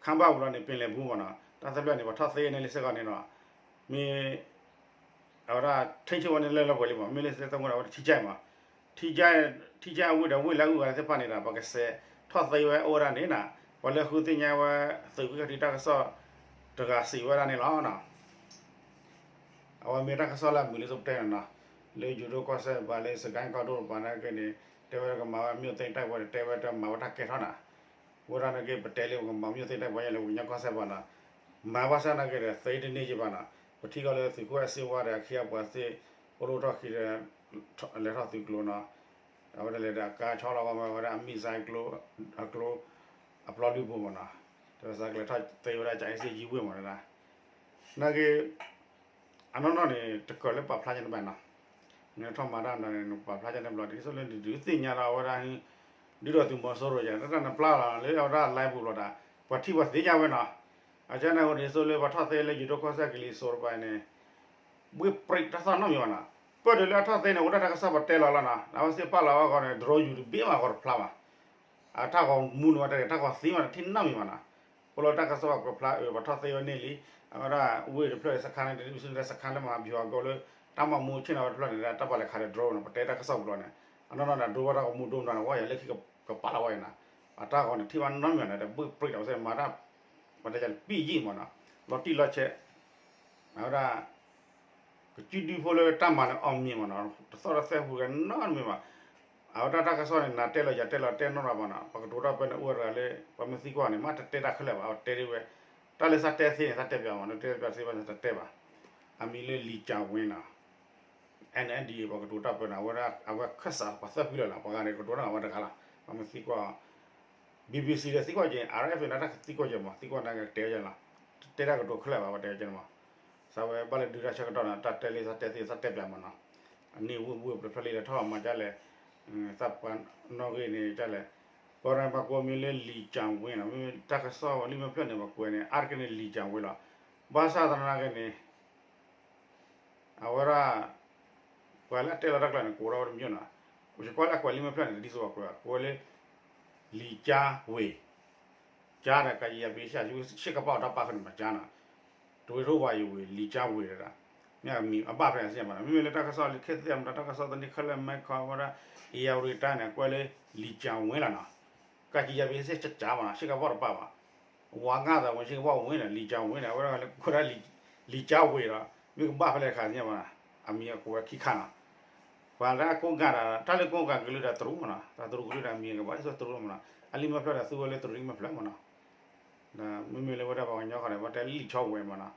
ခမ်းဘၣ်ဝံၤလီၤန့ၣ် ပ့ၤလဲၤဘူးမ့ၢ်နီၤ တၢ်သၢဖျၢၣ်န့ၣ် ပှၤထီၣ်သ့န့ၣ်လံစ့ၢ်ကီးန့ၣ်နီၤ မ့ၢ် အဝဲဒၣ် ထိန်းချုပ်ဝဲန့ၣ်လၢလီၤပှဲၤလံမး မ့ၢ်လၢစ့ၢ်ကီးသ့ၣ်မူဒီး အဝဲဒၣ်ထံကၠဲးမး ထံကၠဲး ထံကၠဲးအဝ့ၢ်ဒီးဝ့ၢ်လၢအဂုၤအဂၤသ့ၣ်တဖၣ်န့ၣ်ဒီး ပှၤကစဲးထီၣ်သ့ဝဲအိၣ်ဝဲဒၣ်န့ၣ်နီၤ ပှၤလၢဃုသ့ၣ်ညါဝဲ သုးကွံာ်ကထံတၢ်ကစီၣ်တဂၤစံးဝဲဒၣ်န့ၣ်လီၤနီၤ အဝဲမ့ၢ်တၢ်ကစီၣ်လၢအမုာ်လၢသိးပတဲန့ၣ်နီၤ လၢယိၤဒိၣ်ကီၢ်စဲၣ်ပၤလၢစကဲကီၢ်ဒိၣ်တပၤနာ်က့န့ၣ် တဲဝဲကမၤဝဲ မြို့သိမ်းတိုက်ပွဲ တဲဝဲတမၤဝဲတၢ်ကဲထီၣ်နီၤ ဝဲဒၣ်နာ်က့ ပတဲလၢပကမၤ မြို့သိမ်းတိုက်ပွဲ ယလဲၣ် ပကညီကီၢ်စဲၣ်ပၤနီၤ မၤဘၣ်ဆၣ်နာ်က့ဒီး သ့တန့ၢ်က့ဘၣ်နီၤ ပထံၣ်ကီးလၢသုးခိၣ်အဲၣ်စ့ဝါဒီး အခ့အပှၤသ့ၣ် အိၣ်လၢထီၣ်ခံဒီး လဲၤထီၣ်သုးကျိၤနီၤ အဝဲဒၣ်လဲၤဒီးအကါဆီလီၤဝဲ အဝဲဒၣ်အမံၣ်စါကျိ အကျိ အပျီဒုးပူၤမးနီၤ တၢ်ကလဲၤထီၣ်သ့ဝဲဒၣ် ကၠၤအ့စ့ယံဝ့ၢ်မးနီၤ နာ်က့ အနီၢ်နီၢ်န့ၣ် တကၢၢ်လၢပာ်ဖျါကန့ၣ်ဘၣ်နီၤ နထီၣ်မၤတၢ်နီၤန့ၣ် နပာ်ဖျါကန့ၣ်ဘျီ ဒ်သိးလၢနဒုးသ့ၣ်ညါလီၤဝဲဒၣ် ဒုးဒီးသုးမီၤစိရိၤယၤ တၢ်နပျၢ်လီၤလၢအဝဲဒၣ် live ပူၤဘျီဒီး ပှၤထံၣ်ပှၤသ့ၣ်ညါဝဲနီၤ အကန့ၣ်အဃိ ဒ်သိးလၢပှၤထီၣ်သ့လၢယိၤဒိၣ်ကီၢ်စဲၣ်ကလံၤစိးတပၤန့ၣ် ဘှ့ၣ်ပြံးတၢ်သီၣ်နီတမံၤဘၣ်နီၤ ပၢၢ်တုၤလၢအထီၣ်သ့န့ၣ် အိၣ်ဒၣ်တၢ်ကစီၣ်ပတဲလီၤလီၤနီၤ အဝဲသ့ၣ်ပာ်လီၤဝဲအဂီၢ်န့ၣ် drone ယူၤတဘ့ၣ်မးဂီၤတဖျါဘၣ် အတၢ်ဂီၤမူန့ၣ်ဝဲတၢ်ဂ့ၢ် တၢ်ဂီၤသံမးတထံၣ်နီတမံၤဘၣ်နီၤ ပလီၢ်တၢ်ကစီၣ်ပာ်ဖျါအၢ ပှၤထီၣ်သ့ဝဲန့ၣ်လံ အဝဲဒၣ်ဝ့ၢ်တဖျၢၣ်စခါန့ၣ် တဒုးဆူၣ်န့ၣ် စခါလၢမၤဘျီၤအဂီၢ်လၢ တၢ်မၤမူဆ့ၣ်နီၤဝဲတဖျၢၣ်န့ၣ် တၢ်ပာ်လဲၤခးဒီး drone နီၤ ပတဲတၢ်ကစီၣ်ပူၤလီၤန့ၣ် အနီၢ်နီၢ်န့ၣ် drone ဝဲတၢ်ဂီၤမူဒိၣ်မးန့ၣ် ဝဲယၤလၢခံကပာ်လီၤဝဲအံၤနီၤ အတၢ်ဂီၤန့ၣ်ထံၣ်ဘၣ်နီတမံၤန့ၣ် တဘှ့ၣ်ပြံးဒီးဝဲသ့ၣ်မၤတၢ် ပတဲယၤလၢပံၣ်ယံၣ်မးနီၤ လီၤတံၢ်လီၤဆဲး အဝဲဒၣ် ကစုဒုဖိလၢတၢ်မၤန့ၣ်အီၣ်မ့ၢ်မးနီၤ တသီၣ်တသဲဟူးဂဲၤနီတမံၤဘၣ် အဝဲဒၣ်တၢ်ကစီၣ်န့ၣ် နၤတဲလီၤယၤတဲလီၤတဲနီၢ်နီၢ်ဘၣ်နီၤ ပှၤကတိၤတၢ်ပၢန့ၣ်အိၣ်ဝဲတဂၤလၢ ပှၤမ့ၢ်သံကွၢ်န့ၣ် မ့ၢ်တတဲတၢ်ခဲလၢာ်ဘၣ် အဝဲတဲဒ်ဝဲ တၢ်လၢသးတဲသ့န့ၣ် သးတဲပျးမး နတဲပျးသ့ဘၣ်န့ၣ် သးတဲဘၣ် အမံၤလၢလံၤကၠၤဝ့နီၤ NNDA ပှၤကတိၤတၢ်ပၢန့ၣ် အဝဲဒၣ် အဝဲခၢၣ်စးပှၤသၢဖုလၢာ်လီၤ ပှၤဂၤန့ၣ် ကတိၤတၢ်အဝဲတဂၤလီၤ ပှၤမ့ၢ်သံကွၢ် ဘံဘံစံဒီးသံကွၢ်က့ၤ အါရၣ်အ့ၣ်ဖ့ နတၢ်သံကွၢ်က့ၤမး သံကွၢ်နကတဲယလီၤ, တဲတၢ်ကတိၤခဲလၢာ်ဘၣ် ပတဲက့ၤမး, စးဝဲဘၣ်လၢဒုးတၢ်ဆၢကတီၢ်န့ၣ် တၢ်တဲလံသးတဲသ့သးတဲပျးမးနီၤ, အန့ၣ်ဝ့ၢ်ဝ့ၢ်ပျၢၤဖျၢၣ်လံဒီးထီၣ်မၤဒ်လဲၣ်, သးပှၤနီၣ်ဂံၢ်န့ၣ်ဒ်လဲၣ်, ပှၤပှၤကိးမံၤလၢလံၤကၠၤဝ့လီၤ, မ့မ့ၢ်တၢ်ကစီၣ်လံာ်မဲာ်ဖျၢၣ်န့ၣ် ပှၤကွဲးန့ၣ် အါတက့ၢ်န့ၣ်လံၤကၠၤဝ့လီၤ, ဘၣ်ဆၣ်သနာ်က့န့ၣ် အဝဲဒၣ် ပှၤလၢအတဲလီၤတၢ်ကျါန့ၣ် ကိးထီၣ်ဝဲတမံၤနီၤ, ယကွၢ်လၢအကွဲးလံာ်မဲာ်ဖျၢၣ်န့ၣ် ဒ်သိးပှၤကွဲး ကိးဝဲလၢ လံၤကၠၤဝ့, ကၠၤဒီး ကယံၤယၤဘ့ၣ်ဆၣ် ဆ့ကပာ်အီၤတၢ်ပာ်ဃုာ်န့ၣ် မၤကၠၤနီၤ, တဝ့ၤထိၣ်ဝါယဝ့ၤ လံၤကၠၤဝ့ဒီး မ့ၢ်အဘၣ်ဖဲအစ့ၢ်မးနီၤ, မ့မ့ၢ်လၢတၢ်ကစီၣ်လၢခဲသ့ၣ်မတၤ တၢ်ကစီၣ်သန့ၣ်ခဲလၢာ် မဲခီဝဲဒၣ် အ့ယၤဝတံၤတၢ်န့ၣ် ကွဲးလၢ လံၤကၠၤဝ့လီၤနီၤ, ကယံၤယၤဘ့ၣ်ဆၣ် ကၠၤမးနီၤ ဆ့ကပာ်တပာ်ဘၣ် ဝါငါသးဝဲ ဆ့ကပာ်ဝ့န့ၣ် လံၤကၠၤဝ့န့ၣ် အဝဲဒၣ်လၢကွဲးဒၣ် လံၤကၠၤဝ့ဒီး မ့ၢ်ကဘၣ်ဖဲလဲၣ်တခါသ့ၣ်ညါဘၣ်နီၤ, အမံၤအကွဲးခံခါနီၤ, ပှၤလၢအကိးဂၤဒီး တၢ်လၢကိးဂၤကလုာ်ဒီးတရူးမးနီၤ, တၢ်တရူးကလုာ်ဒီးအမံၤကဘၣ် ဒ်သိးတရူးမးနီၤ, အလံာ်မဲာ်ဖျၢၣ်ဒီးသူဝဲလၢတရူးလံာ်မဲာ်ဖျၢၣ်မးနီၤ, ဒီးမ့မ့ၢ်လၢဝဲဒၣ်ပှၤကညီဃီန့ၣ် ပတဲလံာ်ကၠၤဝ့မးနီၤ,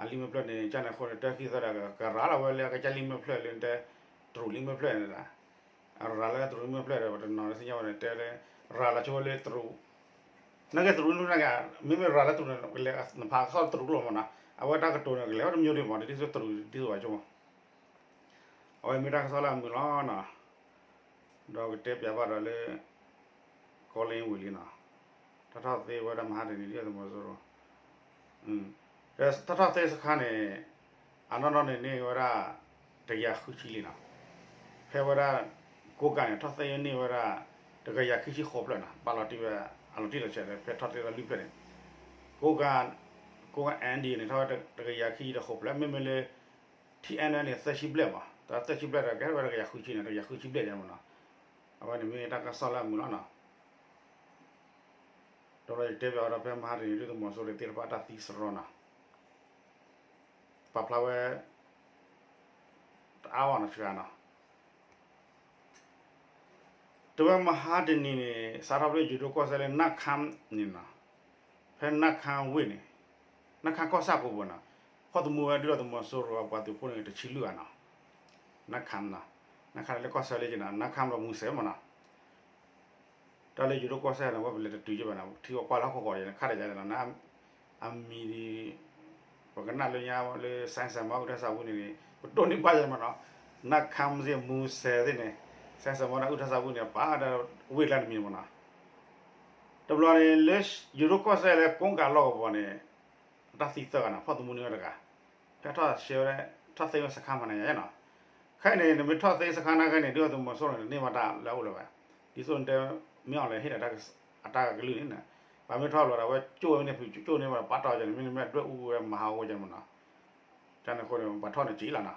အလံာ်မဲာ်ဖျၢၣ်န့ၣ် ကၠၢ်န့ၣ်အဃိန့ၣ် တၢ်ခံသၢဒီး ကရၤလီၤဝဲလၢအကစၢ်လံာ်မဲာ်ဖျၢၣ်လၢတဲ တရူးလံာ်မဲာ်ဖျၢၣ်န့ၣ်ဒီး အရၤလၢတရူးလံာ်မဲာ်ဖျၢၣ်ဒီး ပတနီၤလၢသ့ၣ်ညါဝဲန့ၣ် တဲလၢ ရၤလီၤဆိဝဲလၢတရူး, နာ်က့တရူးန့ၣ် မ့မ့ၢ်ရၤလၢတရူးန့ၣ် ကလဲၤနဖးကစီၣ်တရူးလီၤမးနီၤ, အဝဲတၢ်ကတိၤန့ၣ် ကလဲၤဝဲတမံၤဒံးမး ဒ်သိးတရူးဒ်သိးဝဲဆိမး, အဝဲမ့ၢ်တၢ်ကစီၣ်လၢအမုာ်လီၤနီၤ, ဒီးကတဲပျးဘၣ်ဒီးလၢ ကီလ့ဝ့ၤလံနီၤ, တၢ်ထီၣ်သ့ဝဲဒၣ်မဟါတနံၤ ဒ်သိးသုးမီၤစိရိၤ ဒီးတၢ်ထီၣ်သ့စခါန့ၣ် အနီၢ်နီၢ်န့ၣ်န့ၢ်ဝဲဒၣ် တကယၤဃုဆံလံနီၤ, ဖဲဝဲဒၣ် ကိးကၤန့ၣ် ထီၣ်သ့န့ၢ်ဝဲဒၣ် တကယၤဃုဆံဃိးဖျၢၣ်နီၤ, ဘၣ်လီၤတံၢ်ဝဲ အလီၤတံၢ်လီၤဆဲးဒီး ဖဲထီၣ်သ့ဒီးလွံၢ်ဖျၢၣ်န့ၣ် ကိးကၤ ကိးကၤ အၣ်ဒံၣ် န့ၣ် ထီၣ်ဝဲတကယၤခံဆံဒီးဃိးဖျၢၣ်, မ့မ့ၢ်လၢ ထံၣ်အဲၣ်န့ၣ် သၢဆံဘျဲၣ်မး, တၢ်သၢဆံဘျဲၣ်ဒီး ကဲထီၣ်ဝဲတကယၤဃုဆံန့ၣ် တကယၤဃုဆံဘျဲၣ်ယဲမးနီၤ, အဝဲန့ၣ်မ့ၢ်တၢ်ကစီၣ်လၢအမုာ်လီၤနီၤ. ဒီးယတဲဘၣ်ဝဲဒီးဖဲမဟါတနံၤ ဒ်သုးမီၤစိရိၤသ့ၣ်တဖၣ်တၢ်သံစရီနီၤ, ပာ်ဖျါဝဲ တအါဘၣ်နီၤ စှၤနီၤ, တဝဲမဟါတနံၤန့ၣ် စးထီၣ်ဖဲယိၤဒိၣ်ကီၢ်စဲၣ်လၢနၢ်ခါန့ၣ်နီၤ, ဖဲနၢ်ခါဝ့ၢ်န့ၣ်, နၢ်ခါကီၢ်ဆၣ်ပူၤပူၤနီၤ, ဖီၣ်သမူဝဲဒၣ်ဒီးသုးမီၤစိရိၤအပှၤသုးဖိန့ၣ် တဆံလွံၢ်ဂၤနီၤ, နၢ်ခါနီၤ, နၢ်ခါလၢကီၢ်ဆၢလၢက့ၤနီၤ, နၢ်ခါဒီးမူစဲးမးနီၤ တၢ်လၢယိၤဒိၣ်ကီၢ်စဲၣ်န့ၣ် ဝဲပလဲၤတတုၤယဲဘၣ်န့ၣ် ထံကီၢ်ကွၢ်လၢဟီၣ်ခိၣ်ဃီၤယဲန့ၣ် ခါဒီးယဲန့ၣ်လီၤ, အမံၤဒ် ပကနၣ်လၢညါလၢ စဲစဲမီအုၣ်တၢ်ဆးဝံၤန့ၣ် ပတိၢ်န့ၢ်ဘၣ်ယဲမးနီၤ, နၢ်ခါမ့ၢ်စ့ၢ်မူစဲးသ့ၣ်န့ၣ် စဲစဲမီဒီးအုၣ်တၢ်ဆးဝံၤန့ၣ် ပာ်ဒီးဝ့ၢ်ကျါတမံၤမးနီၤ, တဘျီန့ၣ် လၢယိၤဒိၣ်ကီၢ်စဲၣ်လၢကိးကၤလီၢ်ကဝီၤန့ၣ် အတၢ်သံသၢဂၤနီၤ ဖီၣ်သမူန့ၢ်ဝဲတဂၤ ဖဲထီၣ်ဆှဲဝဲ ထီၣ်သ့ဝဲစခါမနုၤညါနီၤ, ခဲအံၤန့ၣ် နမ့ၢ်ထီၣ်သ့စခါနာ်က့န့ၣ် ဒုၣ်ဒါသုးမီၤစိရိၤန့ၣ် တန့ၢ်ဘၣ်တၢ်လၢအအိၣ်လၢၤဘၣ်, ဒ်သိးနတဲ မ့ၢ်အီၤလဲၤဟ့ၣ်ဒီး အတၢ်ကလုၢ်န့ၣ် ပှၤမ့ၢ်ထီၣ်လီၤဒီး အဝဲကၠိၣ်ဝဲန့ၣ် ဖုကၠိၣ်န့ၢ်ဝဲ ပာ်တီၢ်ယဲန့ၣ် မ့တမ့ၢ်အဒွဲၣ်အူဝဲမၤဟးဂီၤဝဲယဲမးနီၤ, တၢ်န့ၣ်အဃိန့ၣ် ပှၤထီၣ်န့ၣ်က့ၤလီၤနီၤ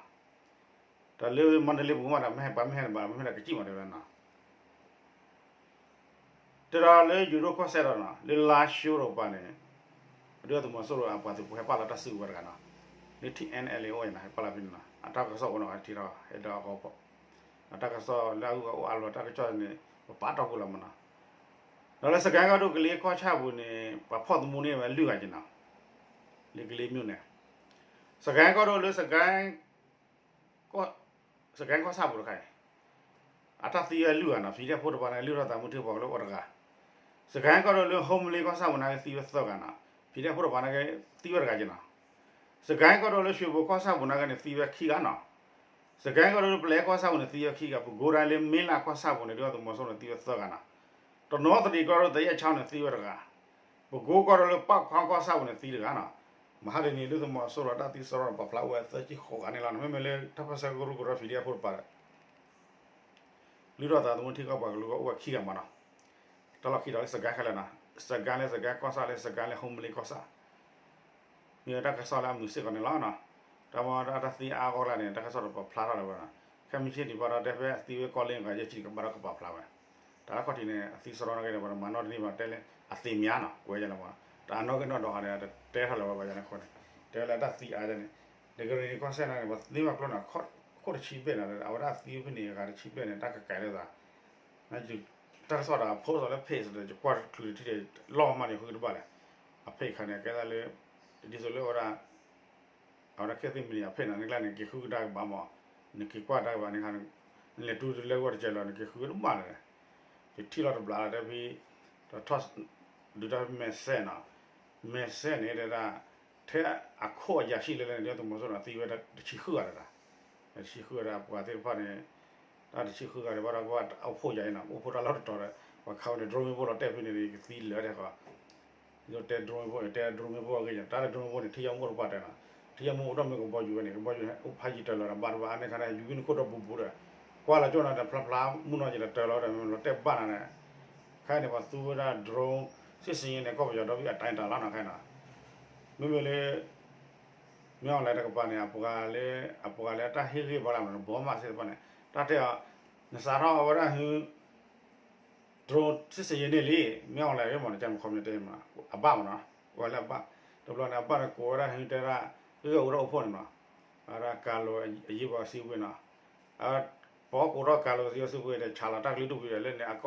တၢ်လၢမါတလ့ပူၤမးဒီး မ့ၢ်ဟဲပှၤမ့ၢ်ဟဲန့ၣ်ဘၣ် မ့ၢ်ဟဲဒီးကစံၣ်မးတဲဝဲနီၤ, တဲဒီးလၢယိၤဒိၣ်ကီၢ်စဲၣ်ဒီးနီၤ လၢလါၡိဒီးပှၤန့ၣ် ဒုၣ်ဒါသုးမီၤစိရိၤအပှၤသုးဖိဟဲပာ်လီၤတၢ်စုကဝဲၤတဂၤနီၤ, လၢ ထံၣ်အဲၣ်အဲၣ်လ်အ့ အိၣ်ယဲနီၤ ဟဲပာ်လီၤဖဲန့ၣ်နီၤ အတၢ်ကစီၣ်အိၣ်နီၤ ထံထီၣ်ဟဲဒီးအဂီၢ်ဖီၣ် အတၢ်ကစီၣ်လၢအဂုၤအဂၤအိၣ်အါလီၤ တၢ်ကစီၣ်န့ၣ် ပပာ်တီၢ်ပူၤလီၤမးနီၤ, ဒီးလၢစကဲကီၢ်ဒိၣ်ကလ့ကီၢ်ဆၣ်ပူၤန့ၣ် ပှၤဖီၣ်သမူန့ၢ်ဝဲလွံၢ်ဂၤက့ၤနီၤ, လၢကလ့မ့ၢ်န့ၣ် စကဲကီၢ်ဒိၣ်လၢ စကဲကီၢ်ဆၣ်ပူၤတခါအံၤ အတၢ်သံဝဲလွံၢ်ဂၤနီၤ, ဖံဒဲဖိတပၤန့ၣ် လုၢ်ထီၣ်သးမူထံဖိကီၢ်ဖိလၢအိၣ်တဂၤ, စကဲကီၢ်ဒိၣ်လၢ ဟိမလ့ကီၢ်ဆၣ်ပူၤန့ၣ်က့ၤသံဝဲသၢဂၤနီၤ, ဖံဒဲဖိတပၤန့ၣ်က့ၤသံဝဲတဂၤက့ၤနီၤ, စကဲကီၢ်ဒိၣ်လၢ ရွှေဘိုကီၢ်ဆၣ်ပူၤန့ၣ်က့ၤန့ၣ် သံဝဲခံဂၤနီၤ, စကဲကီၢ်ဒိၣ်လၢ ပလဲကီၢ်ဆၣ်ပူၤန့ၣ် သံဝဲခံဂၤ, ပဲခူးတိုင်းလၢ မင်းလမ်းကီၢ်ဆၣ်ပူၤန့ၣ် ဒုၣ်ဒါသုးမီၤစိရိၤန့ၣ် သံဝဲသၢဂၤနီၤ, တနီသရံၣ်ကီၢ်ဒိၣ်လၢ သယဲၢ်ချောင်းန့ၣ် သံဝဲတဂၤ, ပဲခူးကီၢ်ဒိၣ်လၢ ပေါက်ချောင်းကီၢ်ဆၣ်ပူၤန့ၣ် သံတဂၤနီၤ, မဟါတနံၤ ဒုၣ်ဒါသုးမီၤစိရိၤတၢ်သံစရီန့ၣ် ပာ်ဖျါအိၣ်ဝဲသၢဆံဃိးဂၤန့ၣ်လီၤ, မ့မ့ၢ်လၢတၢ်ပၢၢ်ဆၢကရူၢ်ကရၢ ဖံဒဲဖိတပၤဒီး လုၢ်ထီၣ်သးသမူထံကီၢ်ပှၤကလုာ်အိၣ်ဝဲခံဂၤမးနီၤ, တၢ်လီၢ်ခံဒီးလၢစကဲခဲလၢာ်နီၤ, စကဲလၢစကဲကီၢ်ဆၣ်လၢစကဲလၢ ဟိမလ့ကီၢ်ဆၣ် မ့ၢ်ဝဲတၢ်ကစီၣ်လၢအမုာ်စ့ၢ်ကီးန့ၣ်လီၤနီၤ, တၢ်မ့ၢ်တၢ်သံအါအါဂီၢ်ဂီၢ်န့ၣ် တၢ်ကစီၣ်ဒီးပာ်ဖျါထီၣ်လၢၤဘၣ်နီၤ, ခဲမုၢ်ဆ့ၣ်ဒံးဘၣ်ဒီး တဲဖဲအသံဝဲကီလ့ဂၤယဲၢ်ဆံကဘၣ်ဒီးကပာ်ဖျါဝဲ, တၢ်လၢခီၣ်ထံးန့ၣ် အသံစရီန့ၣ်က့ၤဒီး ပှၤမၤနီၣ်တန့ၢ်ဘၣ်တဲလၢ အသ့ၣ်မၠါနီၤ ကွဲးယဲန့ၣ်မး, တၢ်အနီၢ်ဂ့ၢ်နီၢ်ဒိးဟးန့ၣ် တတဲထီၣ်လၢၤဘၣ်ဘၣ်ယဲန့ၣ်အဃိန့ၣ်, တဲဝဲလၢတၢ်သံအါန့ၣ်, ဒ်ကရံၣ်နံၤကီၢ်စဲၣ်န့ၣ် ပှၤသ့ၣ်ညါကျိန့ၣ် ခိၣ်တဆံဘျဲၣ်န့ၣ် အဝဲဒၣ်သံဖဲန့ၣ် အဂၤတဆံဘျဲၣ်န့ၣ် တၢ်ကကဲၤလၢသး တၢ်ကစီၣ်ဒီးအ post လၢ page ဒီး ယကွၢ်တချုးတထံၣ်ဒီး လီၢ်မးန့ၣ် ဃုတဘၣ်လဲၣ်, အ page ခါန့ၣ် ကဲသးလၢ ဒ်သိးလၢအဝဲဒၣ် အဝဲဒၣ်ခဲသ့ၣ်မံၤန့ၣ် အ page န့ၣ် နကျါန့ၣ် က့ၤဃုကဒါကဘၣ်မး, နက့ၤကွၢ်ဒါကဘၣ်န့ၣ်ခါန့ၣ် နလဲၤတူၢ်တလၢဂီၢ်တကဲလီၤ နက့ၤဃုတဘၣ်လဲၣ်, ယထံၣ်လီၤတဘျီလၢ်တဲဖဲ ဒီးထီၣ်ဒုးတၢ်မဲာ်စဲးနီၤ, မဲာ်စဲးန့ၣ်တဲဒၣ် ထဲအခိၣ်အယာ်ဆံးလဲၣ်လဲၣ်န့ၣ် ဒုၣ်ဒါသုးမီၤစိရိၤန့ၣ် သံဝဲတဆံဃုဂၤတဒၣ်, တဆံဃုဂၤဒီး အပှၤသ့ၣ်တဖၣ်န့ၣ် တၢ်တဆံဃုဂၤန့ၣ် ဘၣ်ဒီးကဘၣ်အိၣ်ဖှိၣ်ယၤအံၤနီၤ, အိၣ်ဖှိၣ်တၢ်လီၢ်တတီၤဒီး ပှၤခးဝဲန့ၣ် drone မ့ၢ်ဘိၣ်လီၤတဲာ်ဖဲန့ၣ် ကသံလၢာ်ထဲဃီ ယိတဲ drone မ့ၢ်ဘိၣ် တဲ drone မ့ၢ်ဘိၣ်အဂ့ၢ်န့ၣ် တၢ်လၢ drone မ့ၢ်ဘိၣ်န့ၣ် ထံယီမူၣ်တပှၢ်တၢၢ်နီၤ, ထံယီမူၣ်အိၣ်ဒီးမ့ၢ်ကဘီယူၤဝဲန့ၣ် ကဘီယူၤအိၣ်ဖးယံၤတၢၢ်လီၤဒီး ဘၣ်တဘၣ်အါန့ၢ်ခါန့ၣ် ယူၤဘံၣ်နခိၣ်ဒီးဘူးဘူးဒီး ကွၢ်လီၤကၠိၣ်နီၤဒီး ဖျါဖျါမုၢ်နီၤယံၤဒီးတၢၢ်လီၤဒီး မ့ၢ်လီၤတဲာ်ဘၣ်နၤန့ၣ်, ခဲအံၤန့ၣ် ပှၤသူဝဲဒၣ် drone စစ်ဆင်ရေးန့ၣ် ကီၢ်ပယီၤဒီဘ့ၣ်အတိုင်းအတာလီၤနီၤ ခဲအံၤနီၤ, မ့မ့ၢ်လၢ မ့ၢ် online တကပၤန့ၣ် အပှၤလၢ အပှၤလၢအတၢ်ဟ့ၣ်ဂံၢ်ဘါလၢ်မး ဘီမးစ့ၢ်တဖၣ်န့ၣ် တၢ်တဲအီၤ နစးထီၣ်အဝဲဒၣ်ဟု drone စစ်ဆင်ရေးန့ၣ်လံ မ့ၢ် online မးနီၤ ကမခီမ့ၢ်တဲမး အဘၣ်မးနီၤ ဝဲလၢအဘၣ် တဘျီန့ၣ် အဘၣ်န့ၣ်ကိးဝဲဒၣ်ဟုတဲဒၣ် ဂ့ၢ်အိၣ်ဒီးအိၣ်ဖှိၣ်န့ၣ်မး အဝဲဒၣ် ကာလုံအရေးပေါ်အစည်းအဝေး နီၤ ပှၤကိးထီၣ် ကာလုံအရေးပေါ်အစည်းအဝေးန့ၣ် ဆးလီၤတၢ်ကလုၢ်ဒူၣ်ဝံၤဒီး လၢန့ၣ်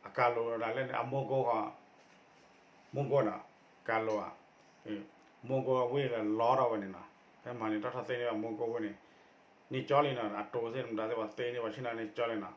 အကာလုံဒၣ်လၢန့ၣ် အမူကိဃီ မူကိနီၤ ကာလုံဧါ မူကိအဝ့ၢ်လၢလီထီၣ်ဝဲန့ၣ်နီၤ ဖဲမၤန့ၣ် တၢ်ထီၣ်သ့န့ၢ်ဘၣ်မူကိဝ့ၢ်န့ၣ် န့ၢ်ကၠီလံနီၤ အတိၤသ့ၣ်မတၤသ့ၣ်ပှၤသ့န့ၢ်ပှၤဆ့ၣ်နီၤန့ၢ်ကၠီလံနီၤ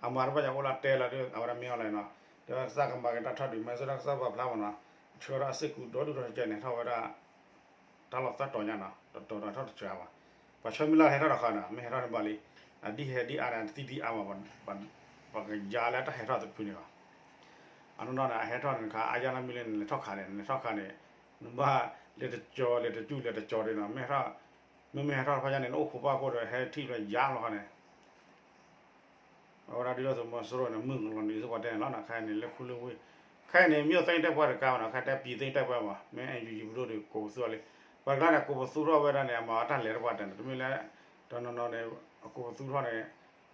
အမၤတဘၣ်ယၤအိၣ်လၢတဲလီၤဒီး အဝဲဒၣ်မ့ၢ် online နီၤ ဒီးသးကမၤက့ၤတၢ်ထီၣ်ဒုး မၤစၢၤတၢ်ကစီၣ်ပာ်ဖျါမးနီၤ ဆှၢထီၣ်အစ့ၢ်ကီးဒီဒူၣ်ဒီထီၣ်ကဲန့ၣ် ထီၣ်ဝဲဒၣ် တၢ်လီၢ်သၢတီၤညါနီၤ တတီၤဒီးထီၣ်တစှၤဘၣ် ပှၤဆၢမုၢ်လၢ်ဟဲထီၣ်တခါနီၤ မ့ၢ်ဟဲထီၣ်န့ၣ်ဘၣ်လံ အဒံၣ်ဟဲဒံၣ်အါန့ၣ် အတသံဒံၣ်အါမး ပှၤကယါလၢတၢ်ဟဲထီၣ်တဖုန့ၣ်ဘၣ် အနီၢ်နီၢ်န့ၣ် အဟဲထီၣ်န့ၣ်တခါ အါယါနီတမံၤလၢနလဲၤထီၣ်ခးန့ၣ် နလဲၤထီၣ်ခးန့ၣ် နဘၣ်လဲၤတကၠီၤလဲၤတကၠူၣ်လဲၤတကၠီၤဒ်နီၤ မ့ၢ်ဟဲထီၣ် မ့မ့ၢ်ဟဲထီၣ်တဖၣ်ညါန့ၣ် နအိၣ်ခိးပၣ်ခိၣ်ဒီး ဟဲထံၣ်လၢယါလီၤခီန့ၣ် အဝဲဒၣ်ဒုၣ်ဒါသုးမီၤစိရိၤန့ၣ် မုၢ်ကလီၤနံၤစ့ၢ်ကီးတဲန့ၣ်လီၤနီၤ ခဲအံၤန့ၣ် လၢခူလၢဝ့ၢ် ခဲအံၤန့ၣ် မ့ၢ်အိၣ်သ့ၣ်ညါတဲပှဲၤတကါဘၣ်နီၤ ခဲတဲပံၤသ့ၣ်ညါတဲပှဲၤဘၣ် မ့ၢ် NUG ပဒိၣ်ဒီး ကိးပသူအီၤလံ ပှၤတကျါန့ၣ် ကိးပသူထီၣ်ဝဲဒၣ်န့ၣ် အမၤအီၤတၢ်လဲၤတပှၢ်တၢၢ်န့ၣ် တမ့ၢ်လၢ တနီၤနီၤန့ၣ် အကိးပသူထီၣ်န့ၣ်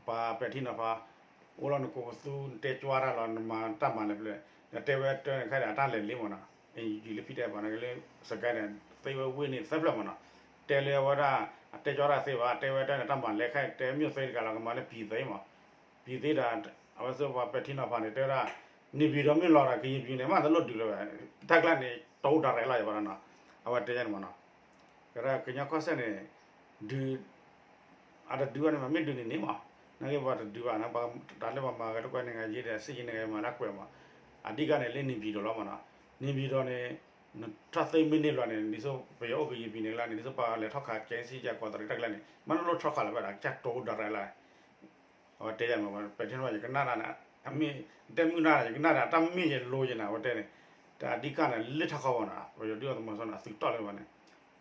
ပှၤပဲာ်ထံနီၤဖး အိၣ်လီၤနကိးပသူ နတဲကၠွါတၢ်လီၤ နမၤတၢ်မၤလဲၤဖဲလဲၣ် နတဲဝဲတၢ်န့ၣ် ခဲအံၤအတၢ်လဲၤလံမးနီၤ NUG လၢဖံတဲပှၤန့ၣ်လၢ စကဲန့ၣ် သ့ဝဲဝ့ၢ်န့ၣ်သၢဖျၢၣ်မးနီၤ တဲလၢအဝဲဒၣ် အတဲကၠွါတၢ်သ့ဘၣ် တဲဝဲတၢ်န့ၣ် တၢ်မၤလဲၤခဲအံၤ တဲမ့ၢ်သ့တကးလီၤ ကမၤလၢပံၤသ့မး ပံၤသ့ဒီး အဝဲသ့ၣ်ပှၤပဲာ်ထံနီၤဖးန့ၣ် တဲဝဲဒၣ် န့ၣ်ပံၤဒီးမ့ၢ်လီၤဒီး ကယံၤပံၤန့ၣ် မ့ၢ်တလိၣ်ဒုးလၢၤဝဲ တၢ်ကျါန့ၣ် တအိၣ်ဒၣ်ရဲၣ်လီၤယၤဘၣ်နီၤ အဝဲတဲယၤန့ၣ်မးနီၤ ကရၢကညီကီၢ်စဲၣ်န့ၣ် ဒုး အတဒုးဘၣ်န့ၣ်မး မ့ၢ်ဒုးန့ၣ်န့ၣ်မး နာ်က့ပှၤတဒုးဘၣ်နီၤ တၢ်လၢပှၤမၤဂဲၤတကွဲးန့ၣ်ဂ့ၤယ့ၢ်ဒီး စ့ၢ်ကီးန့ၣ်ဂ့ၤမၤတၢ်ကွဲးမး အဓိကန့ၣ်လၢန့ၣ်ပံၤဒီးလီၤမးနီၤ န့ၣ်ပံၤဒီးန့ၣ် နထီၣ်သ့မ့ၢ်န့ၢ်ဘျီန့ၣ် ဒ်သိးပယီၤအိၣ်ကယံၤပံၤန့ၣ်လၢန့ၣ် ဒ်သိးပှၤလဲၤထီၣ်ခးကဲစံယၤကီးတရံးတၢ်ကျါန့ၣ် မ့ၢ်နလိၣ်ထီၣ်ခးလၢၤဘၣ်ဒီး ကၢ်တိၤဒၣ်ရဲၣ်လၢ အဝဲတဲယၤမး ပဲာ်ထံနီၤဖး ယကနၣ်တၢ်န့ၣ် အမ့ၢ် တဲမုၢ်နၢ် ယကနၣ်တၢ် တၢ်မ့ၢ်ယလိယၤန့ၣ် အဝဲတဲန့ၣ် တၢ်အဓိကန့ၣ် လၢထီၣ်ခီဘၣ်နီၤ ပယီၤဒုၣ်ဒါသုးမီၤစိရိၤန့ၣ် အသုးတီၢ်လၢၤဘၣ်န့ၣ်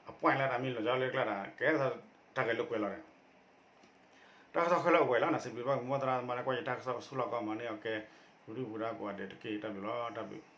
အပှဲၢ်လၢတၢ်မ့ၢ်လီၤကၠီလၢကျါတၢ် ကဲထီၣ်တၢ်ဂဲၤလိာ်ကွဲလီၤန့ၣ် တၢ်ကစီၣ်ခဲလၢာ်အိၣ်ဝဲလီၤနီၤ စံးဘျုးဘၣ်က့ၤမိၢ်သရၣ်သမါလၢကွၢ်ယတၢ်ကစီၣ်ကဆူၣ်လီၤကီးမၤန့ၢ်အီၤကဲ ပဒုၣ်ပဒါကိးဂၤဒဲးတက့ၢ် တၢ်ဘျုးလီၤ တၢ်ဘျုး